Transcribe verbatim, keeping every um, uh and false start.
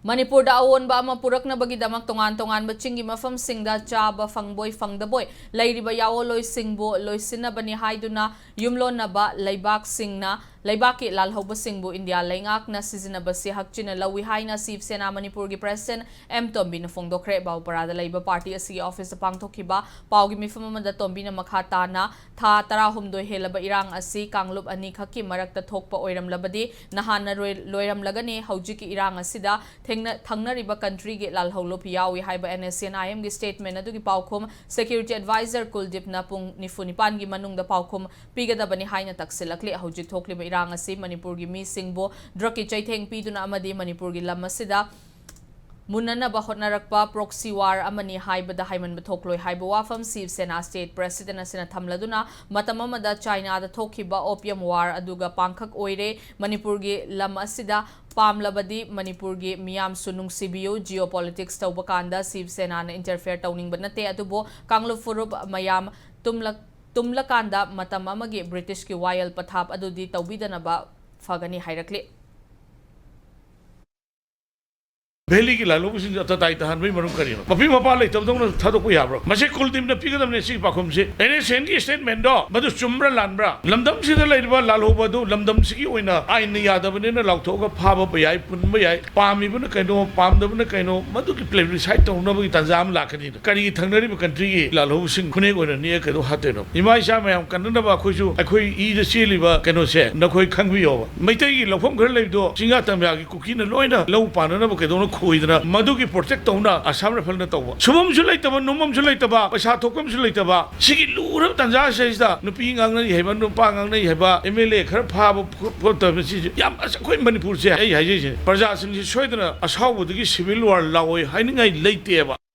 ꯃꯅꯤꯄꯨꯔꯗ ꯑꯑꯣꯟꯕ ꯑꯃ ꯄꯨꯔꯛꯅꯕꯒꯤꯗꯃꯛ ꯇꯣꯉꯥꯟ ꯇꯣꯉꯥꯟꯕ ꯆꯤꯡꯒꯤ ꯃꯐꯝꯁꯤꯡꯗ ꯆꯥꯕ ꯐꯪꯕꯣꯏ ꯐꯪꯗꯕꯣꯏ ꯂꯩꯔꯤꯕ ꯌꯥꯑꯣꯜꯂꯣꯏꯁꯤꯡꯕꯨ ꯂꯣꯏꯁꯤꯟꯅꯕꯅꯤ ꯍꯥꯏꯗꯨꯅ ꯌꯨꯝꯂꯣꯟꯅꯕ ꯂꯩꯕꯥꯛꯁꯤꯡꯅ ꯂꯩꯕꯥꯛꯀꯤ ꯂꯥꯜꯍꯧꯕꯁꯤꯡꯕꯨ ꯏꯟꯗꯤꯌꯥ ꯂꯩꯉꯥꯛꯅ ꯁꯤꯖꯤꯟꯅꯕꯁꯤ ꯍꯛꯆꯤꯟꯅ ꯂꯧꯏ ꯍꯥꯏꯅ ꯁꯤꯕ ꯁꯦꯅꯥ ꯃꯅꯤꯄꯨꯔꯒꯤ ꯄ꯭ꯔꯦꯁꯤꯗꯦꯟꯠ ꯑꯦꯝ ꯇꯣꯝꯕꯤꯅ ꯐꯣꯡꯗꯣꯛꯈ꯭ꯔꯦ꯫ ꯕꯥꯎꯄꯔꯥꯗ ꯂꯩꯕ ꯄꯥꯔꯇꯤ ꯑꯁꯤꯒꯤ ꯑꯣꯐꯤꯁꯇ ꯄꯥꯡꯊꯣꯛꯈꯤꯕ ꯄꯥꯎꯒꯤ ꯃꯤꯐꯝ ꯑꯃꯗ ꯇꯣꯝꯕꯤꯅ ꯃꯈꯥ ꯇꯥꯅ ꯊꯥ ꯇꯔꯥꯍꯨꯝꯗꯣꯏ ꯍꯦꯜꯂꯕ ꯏꯔꯥꯡ ꯑꯁꯤ ꯀꯥꯡꯂꯨꯞ ꯑꯅꯤꯈꯛꯀꯤ ꯃꯔꯛꯇ ꯊꯣꯛꯄ ꯑꯣꯏꯔꯝꯂꯕꯗꯤ ꯅꯍꯥꯟꯅ ꯂꯣꯏ-, ꯂꯣꯏꯔꯝꯂꯒꯅꯤ꯫ ꯍꯧꯖꯤꯛꯀꯤ ꯏꯔꯥꯡ ꯑꯁꯤꯗ ꯊꯦꯡꯅ-, ꯊꯪꯅꯔꯤꯕ ꯀꯟꯇ꯭ꯔꯤꯒꯤ ꯂꯥꯜꯍꯧꯂꯨꯞ ꯌꯥꯎꯏ ꯍꯥꯏꯕ NSCN-IM-ꯒꯤ ꯁ꯭ꯇꯦꯠꯃꯦꯟꯠ ꯑꯗꯨꯒꯤ ꯄꯥꯎꯈꯨꯝ ꯁꯦꯀ꯭ꯌꯨꯔꯤꯇꯤ ꯑꯦꯗꯚꯥꯏꯖꯔ ꯀꯨꯜꯗꯤꯞꯅ ꯄꯨꯡ ꯅꯤꯐꯨ ꯅꯤꯄꯥꯟꯒꯤ ꯃꯅꯨꯡꯗ ꯄꯥꯎꯈꯨꯝ ꯄꯤꯒꯗꯕꯅꯤ ꯍꯥꯏꯅ ꯇꯛꯁꯤꯜꯂꯛꯂꯤ꯫ ꯍꯧꯖꯤꯛ ꯊꯣꯛꯂꯤꯕ ꯏꯔꯥꯡ ꯑꯁꯤ ꯃꯅꯤꯄꯨꯔꯒꯤ ꯃꯤꯁꯤꯡꯕꯨ ꯗ꯭ꯔꯒꯀꯤ ꯆꯩꯊꯦꯡ ꯄꯤꯗꯨꯅ ꯑꯃꯗꯤ ꯃꯅꯤꯄꯨꯔꯒꯤ ꯂꯝ ꯑꯁꯤꯗ ꯃꯨꯟꯅꯅꯕ ꯍꯣꯠꯅꯔꯛꯄ ꯄ꯭ꯔꯣꯛꯁꯤ ꯋꯥꯔ ꯑꯃꯅꯤ ꯍꯥꯏꯕꯗ ꯍꯥꯏꯃꯟꯕ ꯊꯣꯛꯂꯣꯏ ꯍꯥꯏꯕ ꯋꯥꯐꯝ ꯁꯤꯕ ꯁꯦꯅꯥ ꯁ꯭ꯇꯦꯠ ꯄ꯭ꯔꯦꯁꯤꯗꯦꯟꯠ ꯑꯁꯤꯅ ꯊꯝꯂꯗꯨꯅ, ꯃꯇꯝ ꯑꯃꯗ ꯆꯥꯏꯅꯥꯗ ꯊꯣꯛꯈꯤꯕ ꯑꯣꯄꯤꯌꯝ ꯋꯥꯔ ꯑꯗꯨꯒ ꯄꯥꯡꯈꯛ ꯑꯣꯏꯔꯦ꯫ ꯃꯅꯤꯄꯨꯔꯒꯤ ꯂꯝ ꯑꯁꯤꯗ ꯄꯥꯝꯂꯕꯗꯤ ꯃꯅꯤꯄꯨꯔꯒꯤ ꯃꯤꯌꯥꯝꯁꯨ ꯅꯨꯡꯁꯤꯕꯤꯌꯨ꯫ ꯖꯤꯑꯣ ꯄꯣꯂꯤꯇꯤꯛꯁ ꯇꯧꯕ ꯀꯥꯟꯗ ꯁꯤꯕ ꯁꯦꯅꯥꯅ ꯏꯟꯇꯔꯐꯤꯌꯔ ꯇꯧꯅꯤꯡꯕ ꯅꯠꯇꯦ, ꯑꯗꯨꯕꯨ ꯀꯥꯡꯂꯨꯞ ꯐꯨꯔꯨꯞ ꯃꯌꯥꯝ ꯇꯨꯝꯂꯛ-, ꯇꯨꯝꯂꯀꯥꯟꯗ ꯃꯇꯝ ꯑꯃꯒꯤ ꯕ꯭ꯔꯤꯇꯤꯁꯀꯤ ꯋꯥꯌꯦꯜ ꯄꯊꯥꯞ ꯑꯗꯨꯗꯤ ꯇꯧꯕꯤꯗꯅꯕ ꯐꯒꯅꯤ ꯍꯥꯏꯔꯛꯂꯤ꯫ ꯚꯦꯂꯤꯒꯤ ꯂꯥꯜꯍꯧꯕꯁꯤꯡꯁꯦ ꯑꯇꯇꯥꯏ ꯇꯥꯍꯟꯕꯒꯤ ꯃꯔꯝ ꯀꯔꯤꯅꯣ? ꯃꯄꯤ ꯃꯄꯥ ꯂꯩꯇꯕꯗꯧꯅ ꯊꯥꯗꯣꯛꯄ ꯌꯥꯕ꯭ꯔꯣ? ꯃꯁꯤ ꯀꯨꯜꯗꯤꯞꯅ ꯄꯤꯒꯗꯕꯅꯦ, ꯁꯤꯒꯤ ꯄꯥꯎꯈꯨꯝꯁꯤ꯫ NSCN-ꯒꯤ ꯁ꯭ꯇꯦꯠꯃꯦꯟꯠꯗꯣ ꯃꯗꯨ ꯆꯨꯝꯕ꯭ꯔꯥ ꯂꯥꯟꯕ꯭ꯔꯥ? ꯂꯝꯗꯝꯁꯤꯗ ꯂꯩꯔꯤꯕ ꯂꯥꯜꯍꯧꯕ ꯑꯗꯨ ꯂꯝꯗꯝꯁꯤꯒꯤ ꯑꯣꯏꯅ ꯑꯥꯏꯟꯅ ꯌꯥꯗꯕꯅꯤꯅ ꯂꯥꯎꯊꯣꯛꯑꯒ ꯐꯥꯕ ꯌꯥꯏ, ꯄꯨꯟꯕ ꯌꯥꯏ꯫ ꯄꯥꯝꯃꯤꯕꯅ ꯀꯩꯅꯣ, ꯄꯥꯝꯗꯕꯅ ꯀꯩꯅꯣ, ꯃꯗꯨꯒꯤ ꯄ꯭ꯂꯦꯕꯤꯁꯥꯏꯠ ꯇꯧꯅꯕꯒꯤ ꯇꯥꯟꯖꯥ ꯑꯃ ꯂꯥꯛꯀꯅꯤ꯫ ꯀꯔꯤꯒꯤ ꯊꯪꯅꯔꯤꯕ ꯀꯟꯇ꯭ꯔꯤꯒꯤ ꯂꯥꯜꯍꯧꯕꯁꯤꯡ ꯈꯨꯅꯦꯛ ꯑꯣꯏꯅ ꯅꯦꯛꯑ ꯀꯩꯗꯧ ꯍꯥꯠꯇꯣꯏꯅꯣ? ꯏꯃꯥ ꯏꯆꯥ ꯃꯌꯥꯝ ꯀꯟꯅꯅꯕ ꯑꯩꯈꯣꯏꯁꯨ, ꯑꯩꯈꯣꯏ ꯏꯗ ꯆꯦꯜꯂꯤꯕ ꯀꯩꯅꯣꯁꯦ ꯅꯈꯣꯏ ꯈꯪꯕꯤꯌꯣꯕ꯫ ꯃꯩꯇꯩꯒꯤ ꯂꯧꯐꯝ ꯈꯔ ꯂꯩꯕꯗꯣ ꯆꯤꯡꯌꯥ ꯇꯝꯌꯥꯒꯤ ꯀꯨꯀꯤꯅ ꯂꯣꯏꯅ ꯂꯧ ꯄꯥꯟꯅꯅꯕ ꯀꯩꯗꯧꯅ ꯈꯣꯏꯗꯅ ꯃꯗꯨꯒꯤ ꯄ꯭ꯔꯣꯇꯦꯛ ꯇꯧꯅ ꯑꯁꯥꯝ ꯔꯥꯏꯐꯜꯅ ꯇꯧꯕ꯫ ꯁꯨꯐꯝꯁꯨ ꯂꯩꯇꯕ, ꯅꯣꯝꯐꯝꯁꯨ ꯂꯩꯇꯕ, ꯄꯩꯁꯥ ꯊꯣꯛꯐꯝꯁꯨ ꯂꯩꯇꯕ, ꯁꯤꯒꯤ ꯂꯨꯔꯕ ꯇꯥꯟꯖꯥꯁꯤꯗꯩꯁꯤꯗ ꯅꯨꯄꯤ ꯉꯥꯡꯅꯩ ꯍꯥꯏꯕ, ꯅꯨꯄꯥ ꯉꯥꯡꯅꯩ ꯍꯥꯏꯕ, MLA ꯈꯔ ꯐꯥꯕ ꯈꯣꯠꯇꯕ, ꯁꯤꯁꯦ ꯌꯥꯝ, ꯑꯁ, ꯑꯩꯈꯣꯏ ꯃꯅꯤꯄꯨꯔꯁꯦ, ꯑꯩ ꯍꯥꯏꯖꯩꯁꯦ, ꯄ꯭ꯔꯖꯥꯁꯤꯡꯁꯤ ꯁꯣꯏꯗꯅ ꯑꯁꯥꯎꯕꯗꯒꯤ civil war ꯂꯥꯛꯑꯣꯏ ꯍꯥꯏꯅꯤꯡꯉꯥꯏ ꯂꯩꯇꯦꯕ꯫